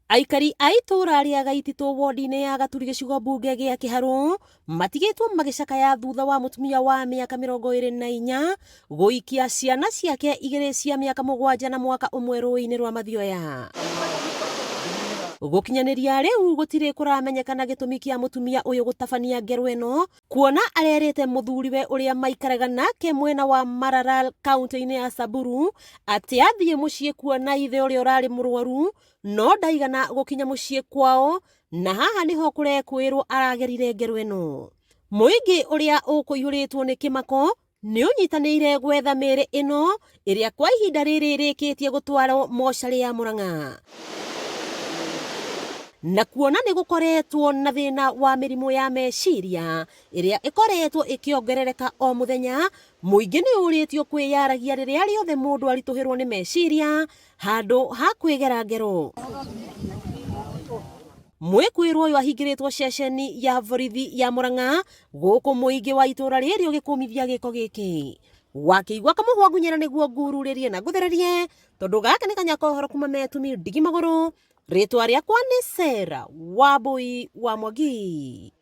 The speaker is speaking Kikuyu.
Aikari a itũũra rĩa Gaititũ wodi-inĩ ya Gaturi gĩcigo mbunge gĩa Kĩharũ matigĩtwo magĩcakaya thutha wa mũtumia wa mĩaka 24 gũikia ciana ciake igĩrĩ cia mĩaka 7 na mwaka ũmwe rũĩ-inĩ rwa Mathioya. Gũkinyanĩria rĩu gũtirĩ kũramenyekana gĩtũmi kĩa mũtumia ũyũ gũtabania ngero ĩno kuona arerĩte mũthuriwe ũrĩa maikaraga nake mwena wa Maralal kaunti-inĩ ya Samburu atĩ athiĩ mũciĩ kuona ithe ũrĩa ũrarĩ mũrwaru no ndaigana gũkinya mũciĩ kwao na haha nĩho kũrekwĩrwo aragerire ngero ĩno. Mũingĩ ũrĩa ũkũihũrĩtwo nĩ kĩmako nĩ ũnyitanĩire gwetha mĩĩrĩ ĩno ĩrĩa kwa ihinda rĩrĩ ĩrĩkĩtie gũtwarwo mocarĩ ya Murang'a. Na kuona nĩ gũkoretwo na thĩna wa mĩrimũ ya meciria ĩrĩa ĩkoretwo ĩkĩongerereka o mũthenya, mũingĩ nĩ ũrĩtio kwĩyaragia rĩrĩa rĩothe mũndũ aritũhĩrwo nĩ meciria handũ ha kwĩgera ngero. Mwĩkũĩrwo ũyũ ahingĩrĩtwo ceceni ya borithi ya Murang'a gũkũ mũingĩ wa itũra rĩrĩ ũgĩkũmithia gĩko gĩkĩ. Wakĩigua kamũhwa ngunyĩra nĩguo ngururĩrie na ngũthererie tondũ gaka nĩ kanya kohoro kuma metumi ndigi magũrũ. Rĩtwa rĩakwa nĩ Sarah Wambui wa Mwangi.